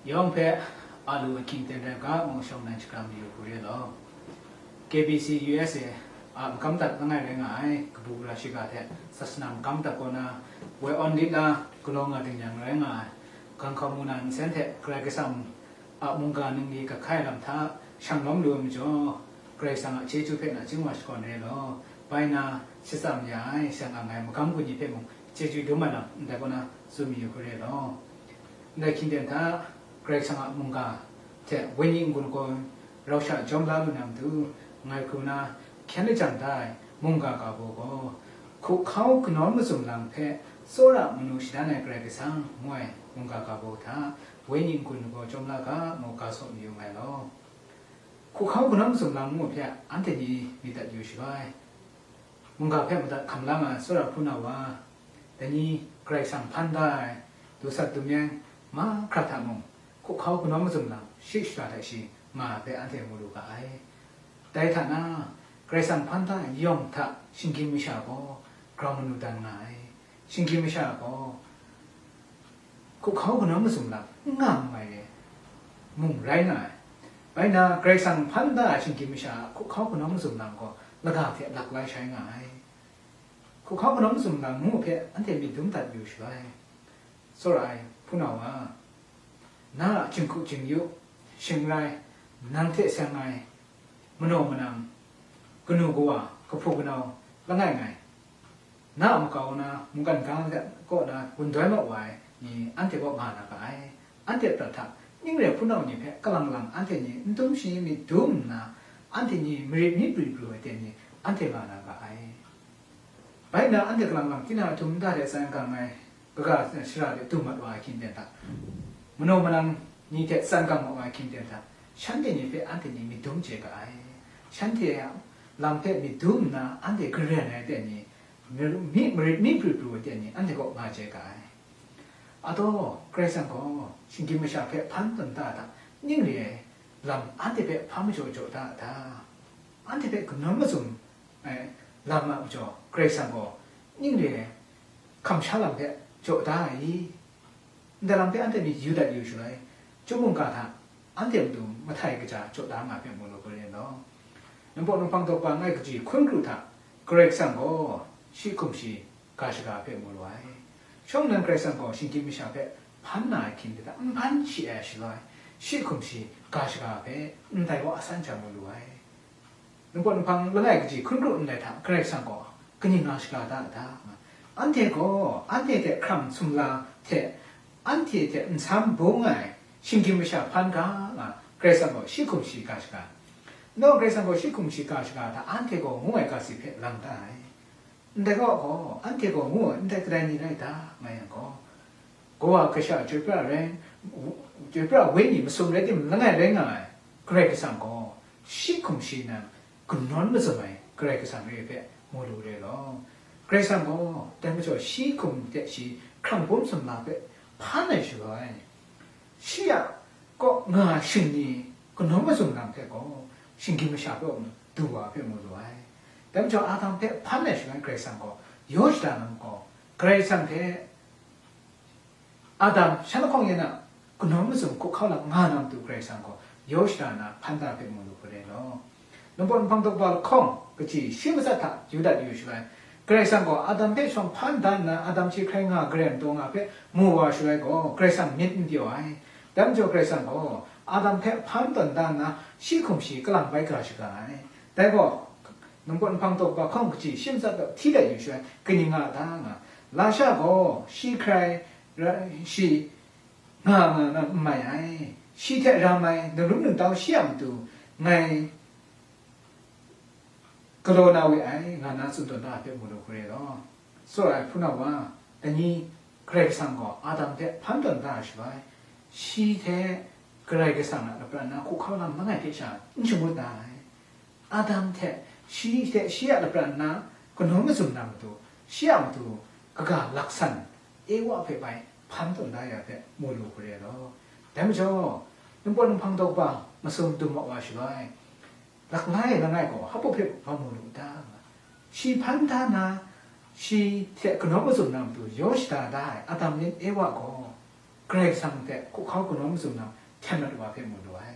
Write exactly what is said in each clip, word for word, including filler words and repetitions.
Yawng hpe a lu ahkying ten rai ga, ngu shawng nan shakram mayu hku re law. K B C U S A a makam dat langai rai nga ai kabu gara shiga hte sasana makam dat kaw na, woi awn lit la galaw nga ding yang rai nga ai, Ganghkau mu na nsen hte Karai Kasang a mungga ningli kahkai lam hta shang lawm lu ai majaw, Karai Kasang a chyeju hpe nachying wa shakawn re law. Bai na, shatsam ya ai, shang ang ai magam gun ni hpe mung chyeju dum ai lam ndai kaw na tsun mayu hku re law. Ndai hkying ten hta, Karai Kasang a mungga hte wenyi n-gun gaw rau sha jawm la lu na matu, ngai hku na hkyen lajang da ai mungga ga baw gaw, hkuhkau kanawn mazum lam hpe tsawra manu shadan ai Karai Kasang ngu ai mungga ga baw hta, wenyi n-gun gaw jawm la ga, ngu ga saw mayu nngai law. Hkuhkau kanawn mazum lam ngu hpe anhte ni myit dat yu shaga ai. Mungga hpe madat hkam la nga ai tsawra hpunau wa, dai ni Karai Kasang hpan da ai, dusat dumyeng mahkra hta mung, hkuhkau kanawn mazum lam shi shara hta shi nga ai hpe anhte mu lu ga ai. Dai hta na, Karai Kasang hpan da ai yawng hta shinggyim masha gaw grau manu dan nga ai. Shinggyim masha gaw hkuhkau kanawn mazum lam n nga nngai re mung rai nga ai. Bai na, Karai Kasang hpan da ai shinggyim masha a hkuhkau kanawn mazum lam gaw laga hte lak lai shai nga ai. Hkuhkau kanawn mazum lam ngu hpe anhte myit dum dat yu shaloi, tsawra ai hpunau wa, na a jinghku jingyu, shingrai, nang hte seng ai, manaw manang, kanu kawa, kahpu kanau, langai ngai, na a makau na mungkan ga kaw na wundoi mat wa ai ni anhte kaw nga na ga ai. Anhte prat hta, ning re hpunau ni hpe kalang lang anhte ni n dum shi myit dum nna, anhte ni marit mi pru pru ai ten ni anhte nga na ga ai. Bai nna, anhte kalang lang tinang a htum nta hte tsan gang ai kaga shara de du mat wa ai hkying ten hta, manaw manang ni hte tsan gang mat wa ai hkying ten hta, shanhte ni hpe anhte ni myit dum chye ga ai. Shanhte a lam hpe myit dum nna, anhte garen ai ten ni, mi, marit mi pru pru ai ten ni anhte kaw nga chye ga ai. Ataw, Karai Kasang gaw shinggyim masha hpe hpan tawn da a ta? Ning re ai lam anhte hpe hpa majaw jaw da a ta? Anhte hpe kanawn mazum ai lam a majaw, Karai Kasang gaw ning re ai kamsha lam hpe jaw da ai i? Ndai lam hpe anhte myit yu dat yu shaloi, Chyum mungga hta anhte matu mahtai kaja jaw da nga hpe mu lu hku re law. Ningpawt Ninghpang Tawkpa langai kaji hkun kru hta, Karai Kasang gaw shi hkum shi ga shaga hpe mu lu ai. Shawng nnan Karai Kasang gaw shinggyim masha hpe hpan na ai hkying de hta n hpan shi ai shaloi, shi hkum shi ga shaga hpe ndai kaw a san ja mu lu ai. Ningpawt Ninghpang langai kaji hkun kru ndai hta Karai Kasang gaw kaning nga shaga da a ta? Anhte gaw anhte hte hkrang sumla hte anhte hte nsam bung ai shinggyim masha hpan ga nga, Karai Kasang gaw shi hkum shi ga shaga. Nau Karai Kasang gaw shi hkum shi ga shaga hta anhte gaw ngu ai ga si hpe lang da ai. Ndai kaw gaw, anhte gaw ngu ai, ndai kadai ni rai ta, nga yang gaw, Kawa Kasha chyoi pra rai, chyoi pra wenyi masum rai timung, langai rai nga ai Karai Kasang gaw, shi hkum shi nan kanawn mazum ai Karai Kasang re ai hpe mu lu re law. Karai Kasang gaw, dai majaw shi hkum hte shi hkrang bum sumla hpe hpan ai shaloi, shi a kaw nga shing ni kanawn mazum lam hpe gaw, shinggyim masha hpe du wa hpe mu lu ai. Dai majaw, Adam hpe hpan ai shaloi Karai Kasang gaw yaw shada na gaw, Karai Kasang hpe Adam shan lahkawng yan a kanawn mazum hkuhkau lam nga na matu Karai Kasang gaw yaw shada na hpan da hpe mu lu hku re law. Ningpawt Ninghpang Tawkpa lahkawng kaji shi matsat hta yu dat yu shaloi, Karai Kasang gaw Adam hpe shawng hpan da nna, Adam shi hkrai nga, garen taw nga hpe mu wa shaloi gaw, Karai Kasang myit n pyaw ai. Dai majaw Karai Kasang gaw Adam hpe hpan tawn da nna, shi hkum shi kalang bai ga shaga ai. Dai gaw, Ningpawt Ninghpang Tawkpa hkawng kaji shi matsat hta hti dat yu shaloi, kaning nga a ta nga, lasha gaw shi hkrai ra, shi nga nga na n mai ai. Shi hte ram ai, ningrum ningtau shi a matu ngai galaw na we ai, nga na tsun tawn da hpe mu lu hku re law. Tsawra ai hpunau wa, dai ni Karai Kasang gaw Adam hpe hpan tawn da ai shaloi, shi hte Karai Kasang a lapran na hkuhkau lam langai hte sha n shangut da ai. Adam hte shi hte shi a lapran na kanawn mazum na matu, shi a matu kaga laksan Ewa hpe bai hpan tawn da ya hpe mu lu hku re law. Dai majaw, Ningpawt Ninghpang Tawkpa masum dum mat wa shaloi, laklai langai gaw hpa hpe hpa mu lu ta? Shi hpan da na, shi hte kanawn mazum na matu yaw shada da ai Adam yin Ewa gaw, Karai Kasang hte hkuhkau kanawn mazum nang hten mat wa hpe mu lu ai.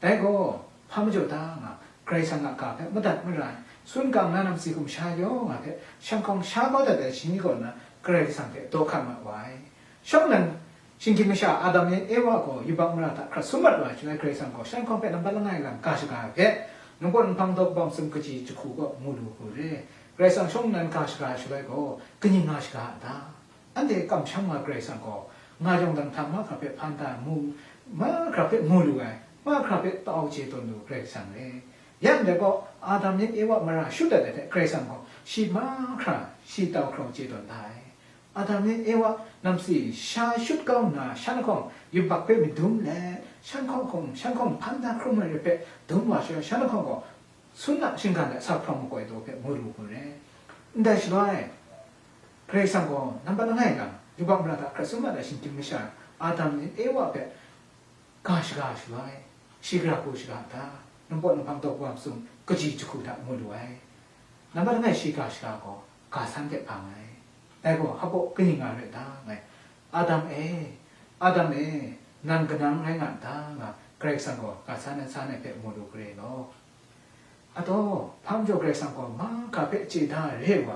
Dai gaw, hpa majaw ta nga, Karai Kasang a ga hpe madat mara ai, sun kang na namsi hkum sha yawng nga hpe shanhkawng sha kau dat ai shani kaw na, Karai Kasang hpe daw hkat mat wa ai. Shawng nnan, shinggyim masha Adam yan Ewa gaw yubak mara hta hkrat sum mat wa ai shaloi, Karai Kasang gaw shanhkawng hpe nampat langai lam ga shaga ai hpe, ningpawt nhpang daw kabam sum kaji jahku gaw mu lu hku re. Karai Kasang shawng nnan ga shaga ai shaloi gaw, kaning nga shaga a ta? Anhte kamsham nga Karai Kasang gaw, nga yawng dang hta mahkra hpe hpan da mu, mahkra hpe mu lu ai, mahkra hpe tau chye tawn lu Karai Kasang re. Ya ndai gaw, Adam yan Ewa mara shut dat ai hte Karai Kasang gaw, shi mahkra, shi tau hkrau chye tawn da ai. Adam yan Ewa namsi sha shut kau nna, shan hkawng yubak hpe madum let, shan hkawng hkum, shan hkawng hpan da hkrum ai rai hpe dum wa shaloi, shan hkawng gaw, sun a shinggan de sa hprawng makoi taw hpe mu lu hku re. Ndai shaloi, Karai Kasang gaw nampat langai lam, yubak mara hta hkrat sum mat ai shinggyim masha Adam yan Ewa hpe ga shaga shaloi, shi gara hku shaga hta, ningpawt nhpang daw kabam sum kaji jahku hta mu lu ai. Nampat langai shi ga shaga gaw, ga san hte hpang ai. Dai gaw, hpaw kaning nga rai ta, ngai, Adam e, Adam e, nang kanang rai nga n ta, nga Karai Kasang gaw ga san ai san ai hpe mu lu hku re law. Ataw, hpa majaw Karai Kasang gaw mahkra hpe chye da ai re ai wa,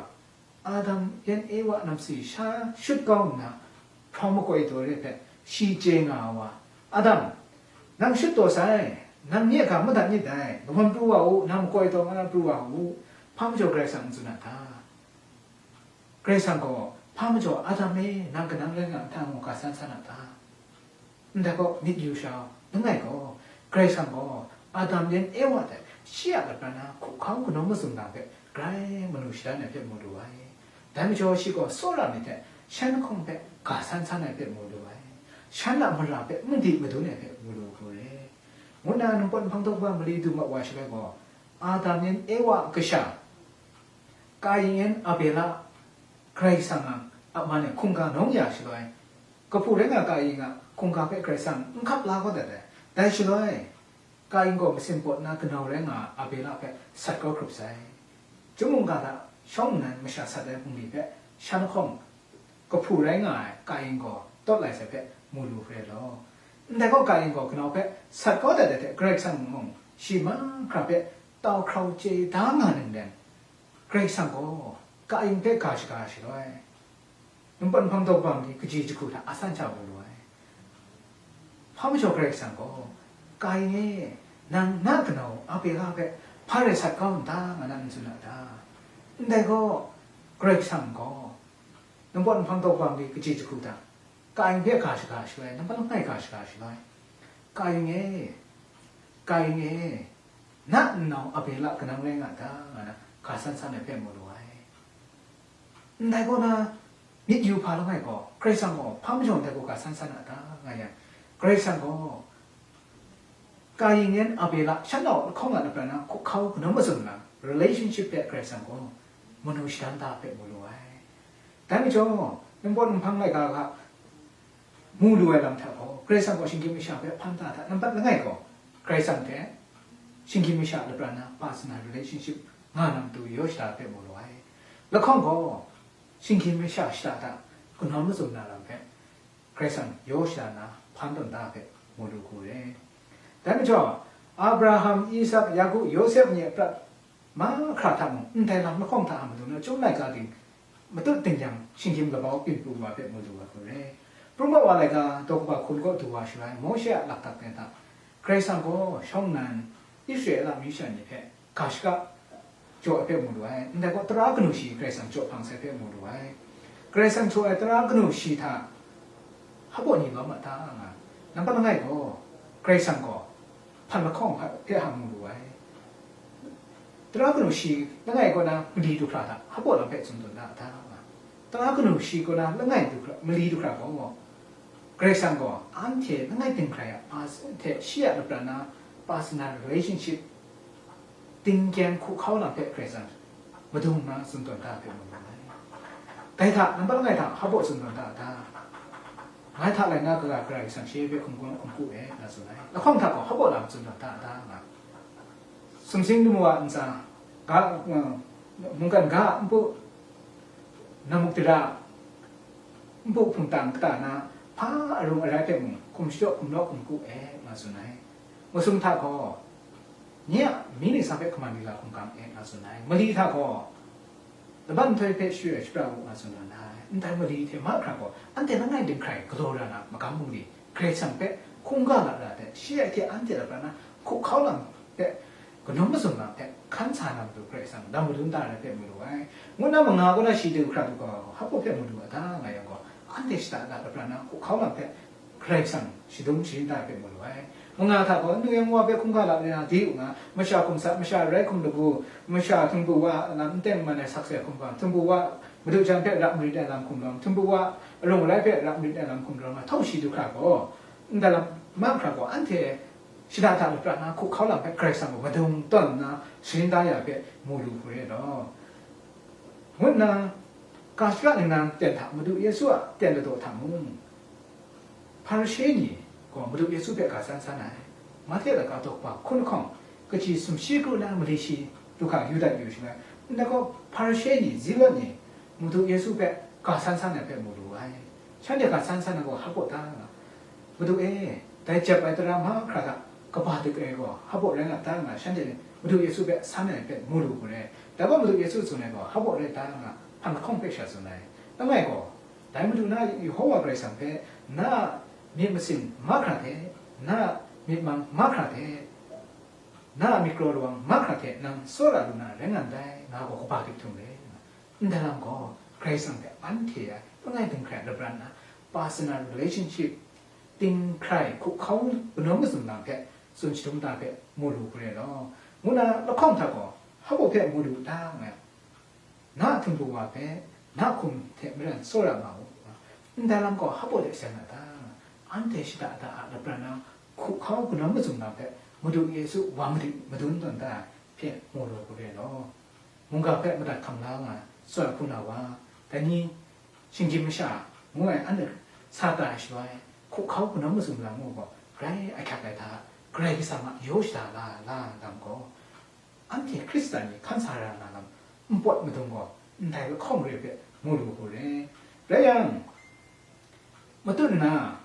Adam yan Ewa namsi sha shut kau nna, hprawng makoi taw re ai hpe shi chye nga ai wa, Adam, nang shut taw sai, nang nye hkang madat myit dai, kawan pru wa u, nang makoi taw nga na pru wa u, hpa majaw Karai Kasang n tsun a ta? Karai Kasang gaw, hpa majaw Adam e, nang kanang rai nga n ta ngu ga san san a ta? Ndai gaw, myit yu sha, langai gaw, Karai Kasang gaw, Adam yan Ewa hte shi a lapran na hkuhkau kanawn mazum na hpe grai manu shadan ai hpe mu lu ai. Dai majaw shi gaw tsawra myit hte shan lahkawng hpe ga san san ai hpe mu lu ai. Shan a mara hpe madi madun ai hpe mu lu hku re. Ngu nna ningpawt nhpang daw kabam mali du mat wa shaloi gaw, Adam yan Ewa a kasha, Kain yan Abela, Karai Kasang a man e hkungga nawng ya shaloi, kahpu rai nga Kain a hkungga hpe Karai Kasang n hkap la kau dat ai. Dai shaloi, Kain gaw masin pawt na kanau rai nga Abela hpe sat kau hkrup sai. Chyum mungga hta shawng nnan masha sat ai bungli hpe shan hkawng kahpu rai nga ai Kain gaw tawt lai sai hpe mu lu hkre law. Ndai gaw Kain gaw kanau hpe sat kau dat ai hte Karai Kasang mung shi mahkra hpe tau hkrau chye da nga ning len, Karai Kasang gaw Kain hpe ga shaga shaloi, ningpawt nhpang daw kabam ni kaji jahku hta a san sha mu lu ai. Hpa majaw Karai Kasang gaw, Kain e, nang na kanau Abela hpe hpa rai sat kau n ta, nga na n tsun a ta? Ndai gaw, Karai Kasang gaw, ningpawt nhpang daw kabam ni kaji jahku hta, Kain hpe ga shaga shaloi, ningpawt langai ga shaga shaloi, Kain e, Kain e, na nnau Abela kanang rai nga ta, nga na ga san san ai hpe mu lu ai. Ndai kaw na, myit yu hpa langai gaw, Karai Kasang gaw hpa majaw ndai gaw ga san san a ta, nga yang, Karai Kasang gaw, Kain yan Abela shan nau lahkawng a lapran na hkuhkau kanawn mazum na relationship hpe Karai Kasang gaw manu shadan da hpe mu lu ai. Dai majaw, ningpawt nhpang laika hta mu lu ai lam hta gaw, Karai Kasang gaw shinggyim masha hpe hpan da hta, nampat langai gaw, Karai Kasang hte shinggyim masha lapran na personal relationship nga na matu yaw shada hpe mu lu ai. Lahkawng gaw, shinggyim masha shada hta kanawn mazum na lam hpe, Karai Kasang yaw shada na hpan tawn da hpe mu lu hku re. Dai majaw, Abraham, Isak, Yaku, Yawsep ni a prat mahkra hta mung, ndai lam lahkawng hta a matu na chyum laika ting, matut ting yang, shinggyim labau byin pru wa hpe mu lu ai hku re. Pru mat wa laika, daw kaba hkun kaw du wa shaloi, Mawshe a lakdak de hta, Karai Kasang gaw shawng nnan Israela myu sha ni hpe ga shaka jaw ai hpe mu lu ai. Ndai gaw, tara kanu shi Karai Kasang jaw hpang sai hpe mu lu ai. Karai Kasang jaw ai tara kanu shi hta hpaw ni lawm a ta nga, nampat langai gaw, Karai Kasang gaw hpan lahkawng hpe hang mu lu ai. Tara kanu shi langai kaw na mali du hkra hta hpaw lam hpe tsun tawn da a ta nga, tara kanu shi kaw na langai du hkra, mali du hkra gaw, Karai Kasang gaw anhte langai ting hkrai a, a hte shi a lapran na personal relationship, tingkyen hkuhkau lam hpe Karai Kasang madung na tsun tawn da hpe mu lu ai. Dai hta, nampat langai hta hpaw tsun tawn da a ta? Ngai hta lai na kaga Karai Kasang shi hpe hkum hkum hkum hku e, nga tsun ai. Lahkawng hta gaw hpaw lam tsun tawn da a ta nga, sumsing lamu a ntsa, ga, uh, mungkan ga a npu, namuk dara, npu hpungtang kata na, Hpa arung arai hpe mung, hkum shadaw hkum law hkum ku e, nga tsun ai. Masum hta gaw, nye a myit ningsa hpe hkaman lila hkungga e, nga tsun ai. Mali hta gaw, laban nhtoi hpe share shapra u, nga tsun ai. Ndai mali hte mahkra gaw, anhte langai dinghkrai galaw ra na magam bungli, Karai Kasang hpe hkungga lat ra ai hte, shi a hte anhte a lapran na hkuhkau lam hpe, kanawn mazum lam hpe hkan sa na matu Karai Kasang dam madun da ai hpe mu lu ai. Ngu na manga kaw na shi du hkra du gaw, hpaw hpe mu lu a ta nga yang gaw, anhte shada da lapran na hkuhkau lam hpe Karai Kasang shadum sharin da ai hpe mu lu ai. Manga hta gaw, nu yang wa hpe hkungga lat na di u nga, masha hkum sat, masha rai hkum lagu, masha htingbu wa lam n teng n man ai sakse hkum gaw, htingbu wa madu jan hpe ra marit ai lam hkum rawng, htingbu wa arung arai hpe ra marit ai lam hkum rawng, htau shi du hkra gaw, ndai lam mahkra gaw, anhte shada da lapran na hkuhkau lam hpe Karai Kasang gaw madung tawn nna sharin da ya hpe mu lu hku re law, ngu nna, ga shaka ningnan ten hta Madu Yesu a ten ladaw hta mung, Hparishe ni gaw Madu Yesu hpe ga san san ai. Mahte laika daw kaba hkun lahkawng, kaji sumshi kru na mali shi du hkra yu dat yu shaloi, ndai gaw Hparishe ni, Zealot ni Madu Yesu hpe ga san san ai hpe mu lu ai. Shanhte ga san san ai gaw hpaw ta nga, Madu e, dai jep ai tara mahkra hta kaba dik ai gaw hpaw rai nga ta nga, shanhte Madu Yesu hpe san ai hpe mu lu hku re. Dai gaw Madu Yesu tsun ai gaw hpaw rai ta nga, hpan lahkawng hpe sha tsun ai. Langai gaw, dai Madu na Yehowa Karai Kasang hpe, na a myit masin mahkra hte, na a myit mang mahkra hte, na a myit kraw lawang mahkra hte nang tsawra lu na rai nga ndai, nga gaw kaba dik htum re. Ndai lam gaw, Karai Kasang hte anhte a langai dinghkrai lapran na personal relationship, dinghkrai hkuhkau kanawn mazum lam hpe tsun shadum da hpe mu lu hku re law, ngu na lahkawng hta gaw, hpaw hpe mu lu ta nga, na a htingbu wa hpe, na a hkum hte maren tsawra nga u. Ndai lam gaw hpaw hte seng na ta? Anhte shada da a lapran na hkuhkau kanawn mazum lam hpe Madu Yesu wa madu madun tawn da ai hpe mu lu hku re law, mungga hpe madat hkam la nga ai tsawra hpung na wa, dai ni shinggyim masha ngu ai anhte sa tai shaloi, hkuhkau kanawn mazum lam ngu gaw grai ahkyak ai hta, Karai Kasang a yaw shada la la lam gaw, anhte Hkristan ni hkan sa ra na lam npawt madung gaw ndai lahkawng re hpe mu lu hku re. Rai yang, matut nna,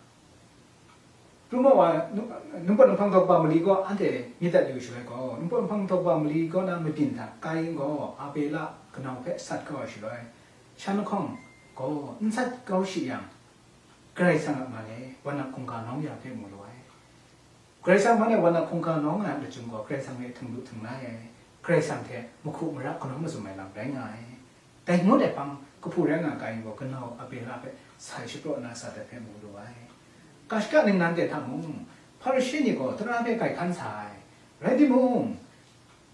Pru ma wa, nu-, ningpawt ninghpang daw kaba mali gaw anhte myit dat yu shaloi gaw, ningpawt ninghpang daw kaba mali kaw na mabyin hta Kain gaw Abela kanau hpe sat kau ai shaloi, shan lahkawng gaw n sat kau shi yang, Karai Kasang a man e wan ap hkungga nawng ya hpe mu lu ai. Karai Kasang man e wan ap hkungga nawng ai a lachyum gaw Karai Kasang e htinglu htinglai ai, Karai Kasang hte mahku mara kanawn mazum ai lam rai nga ai. Dai ngut ai hpang kahpu rai nga ai Kain gaw kanau Abela hpe sai shapraw na sat ai hpe mu lu ai. Ga shaka ningnan de hta mung, Hparishe ni gaw tara hpe grai hkan sa ai. Rai timung,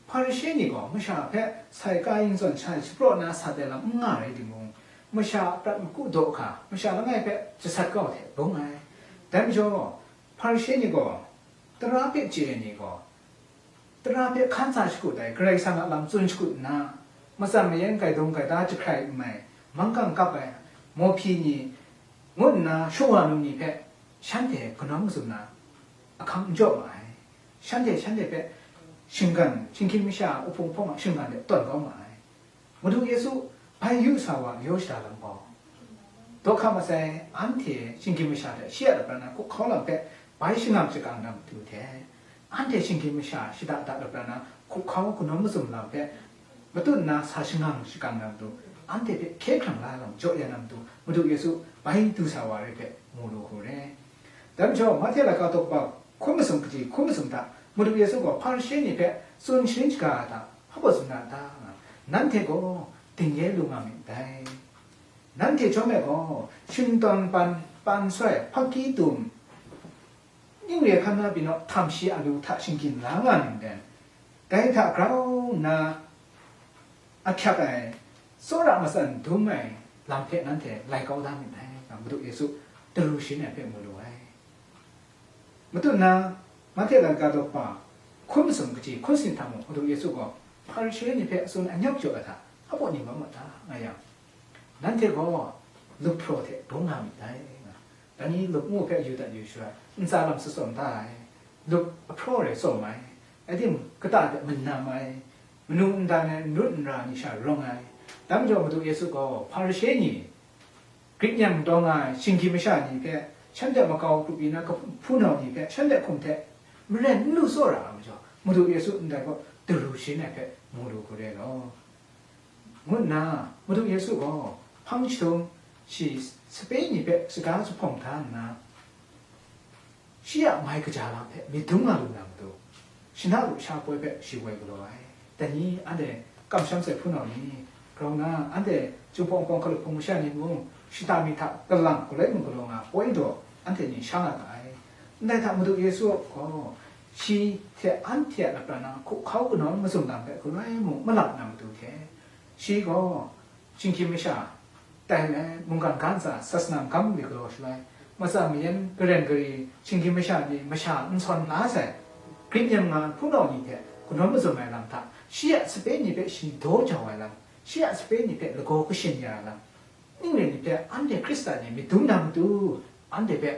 Hparishe ni gaw masha hpe sai Kain zawn sai shapraw na sat ai lam n nga rai timung, masha a prat maku daw hkra, masha langai hpe jasat kau hte bung ai. Dai majaw, Hparishe ni gaw, tara hpe chye ai ni gaw, tara hpe hkan sa shakut ai, Karai Kasang a lam tsun shakut nna, matsan mayan gaidung gaida jahkrai n mai, manggang kap ai, mawhpyi ni ngut nna shawa nu ni hpe shanhte kanawn mazum na ahkang n jaw ma ai. Shanhte, shanhte hpe shinggan, shinggyim masha a uhpung hpawng a shinggan de tawn kau ma ai. Madu Yesu bai yu sa wa yaw shada lam gaw, daw hka masai anhte shinggyim masha hte shi a lapran na hkuhkau lam hpe bai shangang shakang na matu hte, anhte shinggyim masha shada da lapran na hkuhkau kanawn mazum lam hpe matut nna sa shangang shakang na matu, anhte hpe hkye hkrang la lam jaw ya na matu, Madu Yesu bai du sa wa re hpe mu lu hku re. Dai majaw, Mahte laika daw kaba hkun masum kaji hkun masum hta, Madu Yesu gaw Hparishe ni hpe tsun sharin shaga ai hta, hpa tsun na a ta? Nanhte gaw dingye lu nga myit dai. Nanhte chyawm e gaw, shingtawn pan, pan soi, hpaki tum, ning re hkan na pyi naw, htam shi alu hta shinggyim la nga myit dai. Dai hta grau nna ahkyak ai, tsawra matsan dum ai lam hte nanhte lai kau da myit dai, nga Madu Yesu daru sharin ai hpe mu lu ai. Matut nna, Mahte laika daw kaba hkun masum kaji hkun sin hta mung, Madu Yesu gaw Hparishe ni hpe tsun anyawk jaw ai hta, hpa ni mat mat ta nga yang, nanhte gaw lup hpraw hte bung nga myit dai, nga. Dai ni lup ngu hpe yu dat yu shaloi, ntsa lam shatsawm da ai, lup ahpraw re tsawm ai, rai timung, kata de manam ai, manu ndan ai n rut n ra ni sha rawng ai. Dai majaw Madu Yesu gaw Hparishe ni, Grit nyang dawng ai shinggyim masha ni hpe shanhte makau grup yu na kahpu-, hpunau ni hpe shanhte hkum hte maren n lu tsawra ai majaw, Madu Yesu ndai kaw daru sharin ai hpe mu lu hku re law, ngu nna, Madu Yesu gaw hpang jahtum shi sape ni hpe saga zuphpawng da nna, shi a mai kaja lam hpe myit dum nga lu na matu, shana lusha poi hpe shi woi galaw ai. Dai ni anhte kamsham sai hpunau ni, grau na, anhte Chyum Hpawng Hpawng hkalup hpung masha ni mung, shata mi hta kalang galoi mung galaw nga poi daw, anhte ni sha nga ga ai. Ndai hta Madu Yesu gaw, shi hte anhte a lapran na hkuhkau kanawn mazum lam hpe galoi mung malap na matu hte, shi gaw, Shinggyim masha tai let, mungkan ga ntsa sasana gam li galaw shaloi, matsan mayan karen gari shinggyim masha ni masha n sawn la sai, Grit nyam nga hpunau ni hte kanawn mazum ai lam hta, shi a sape ni hpe shi daw jau ai lam, shi a sape ni hpe lagaw kashin ya ai lam, ning rai ni hpe anhte Hkristan ni myit dum na matu, anhte hpe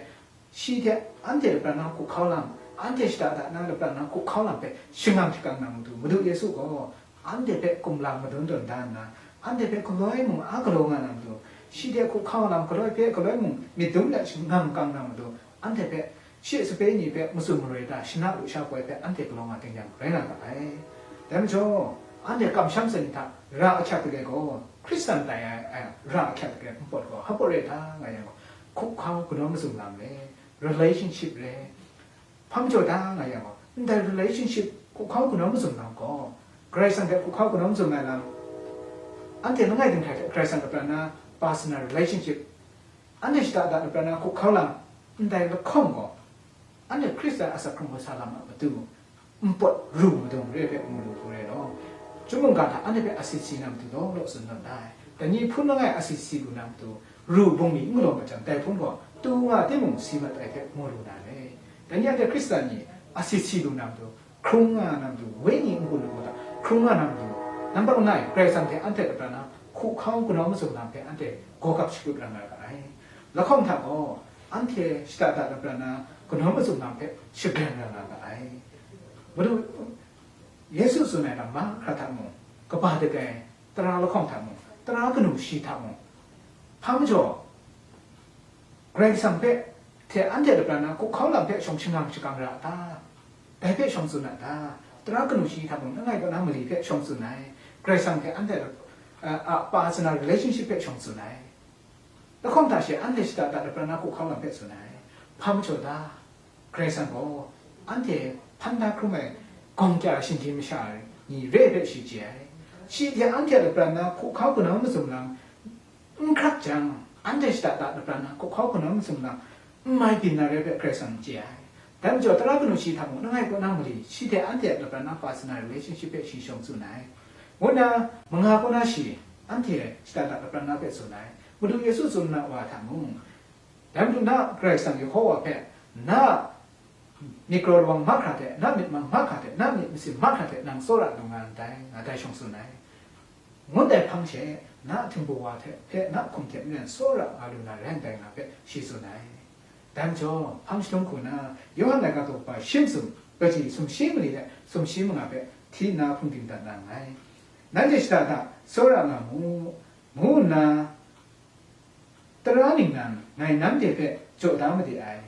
shi hte anhte lapran na hkuhkau lam, anhte shada da na lapran na hkuhkau lam hpe shangang shakang na matu, Madu Yesu gaw anhte hpe kumlang madun dawn da nna, anhte hpe galoi mung a galaw nga na matu, shi hte hkuhkau lam galoi hpe galoi mung myit dum let shangang kang na matu, anhte hpe shi a sape ni hpe mazum maroi da shana lusha poi hpe anhte galaw nga ting yang, rai nga ga ai. Dai majaw, anhte kamsham sai ni hta ra ahkyak gale gaw, Hkristan tai ai, ai ra ahkyak gale npawt gaw hpa pawt re hta nga yang gaw, hkuhkau kanawn mazum lam re, relationship re, hpa majaw da nga yang gaw, ndai relationship hkuhkau kanawn mazum lam gaw, Karai Kasang hte hkuhkau kanawn mazum ai lam, anhte langai dinghkai hte Karai Kasang lapran na personal relationship, anhte shada da lapran na hkuhkau lam, ndai lahkawng gaw, anhte Hkristan asak hkrung kau sa lam a matu, npawt ru madung re hpe mu lu hku re law, Chyum mungga hta anhte hpe asi si na matu law law tsun nawn da ai. Dai ni hpun langai asi si lu na matu, ru bungli n galaw mat jang, dai hpun gaw tu nga timung si mat ai hpe mu lu na re. Dai ni anhte Hkristan ni asi si lu na matu, hkrung nga na matu, wenyi n-gun lu matu, hkrung nga na matu, nampak langai, Karai Kasang hte anhte lapran na hkuhkau kanawn mazum lam hpe anhte gawgap shakut ra nga ga ai. Lahkawng hta gaw, anhte shada da lapran na kanawn mazum lam hpe shagren ra nga ga ai. Madu Yesu tsun ai lam mahkra hta mung, kaba dagai tara lahkawng hta mung, tara kanu shi hta mung, hpa majaw, Karai Kasang hpe hte anhte lapran na hkuhkau lam hpe shawng shangang shakang ra a ta? Dai hpe shawng tsun a ta? Tara kanu shi hta mung langai kaw na mali hpe shawng tsun ai, Karai Kasang hte anhte lap-, a, a personal relationship hpe shawng tsun ai. Lahkawng hta she anhte shada da lapran na hkuhkau lam hpe tsun ai. Hpa majaw ta? Karai Kasang gaw anhte hpan da hkrum ai gawng kya shinggyim masha ni re hpe shi chye ai. Shi hte anhte lapran na hkuhkau kanawn mazum lam n hkrat jang, anhte shada da lapran na hkuhkau kanawn mazum lam n mai byin na re hpe Karai Kasang chye ai. Dai majaw, tara kanu shi hta mung langai kaw na mali, shi hte anhte lapran na personal relationship hpe shi shawng tsun ai. Ngu nna, manga kaw na shi, anhte shada da lapran na hpe tsun ai. Madu Yesu tsun na wa hta mung, dai Madu na Karai Kasang Yehowa hpe, na myit galaw lawang mahkra hte, na myit mang mahkra hte, na myit masin mahkra hte nang tsawra lu nga ndai, nga dai shawng tsun ai. Ngut ai hpang she, na htingbu wa hte, hpe na hkum hte maren tsawra nga lu na rai ndai nga hpe shi tsun ai. Dai majaw, hpang jahtum hku na, Yawhan laika daw kaba shi masum, kaji sumshi mali hte sumshi manga hpe hti nna hpungdim dat na nngai. Nanhte shada da, tsawra nga mu, ngu nna, tara ningnan ngai nanhte hpe jaw da made ai.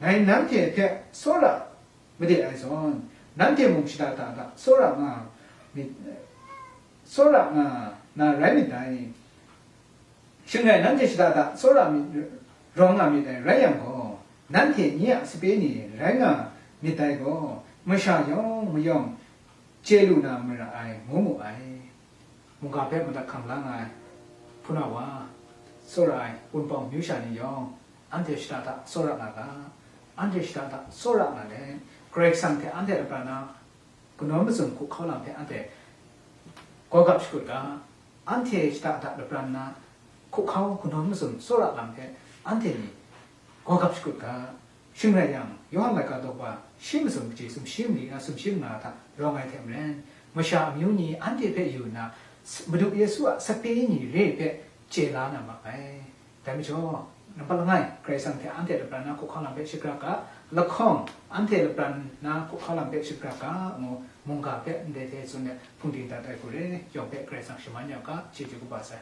Ngai nanhte hpe tsawra made ai zawn, nanhte mung shada da hta tsawra nga myit, tsawra nga na rai myit dai. Shing rai, nanhte shada da tsawra myit, rawng nga myit dai rai yang gaw, nanhte nye a sape ni rai nga myit dai gaw, masha yawng mayawng chye lu na mara ai, ngu mu ai. Mungga hpe madat hkam la nga ai hpunau wa, tsawra ai wunpawng amyu sha ni yawng, anhte shada da tsawra nga ga, anhte shada da tsawra nga let, Karai Kasang hte anhte lapran na kanawn mazum hkuhkau lam hpe anhte gawgap shakut ga, anhte shada da lapran na hkuhkau kanawn mazum tsawra lam hpe anhte ni gawgap shakut ga. Shing rai yang, Yawhan laika daw kaba shi masum kaji sumshi mali na sumshi manga hta rawng ai hte maren, masha amyu ni anhte hpe yu nna, s-, Madu Yesu a sape ni re hpe chye la na ma ai. Dai majaw, nampat langai, Karai Kasang hte anhte lapran na hkuhkau lam hpe shagrak ga, lahkawng, anhte lapran na hkuhkau lam hpe shagrak ga, ngu mungga hpe ndai hte tsun let hpungdim dat ai hku re, yawng hpe Karai Kasang shaman ya u ga, chyeju kaba sai.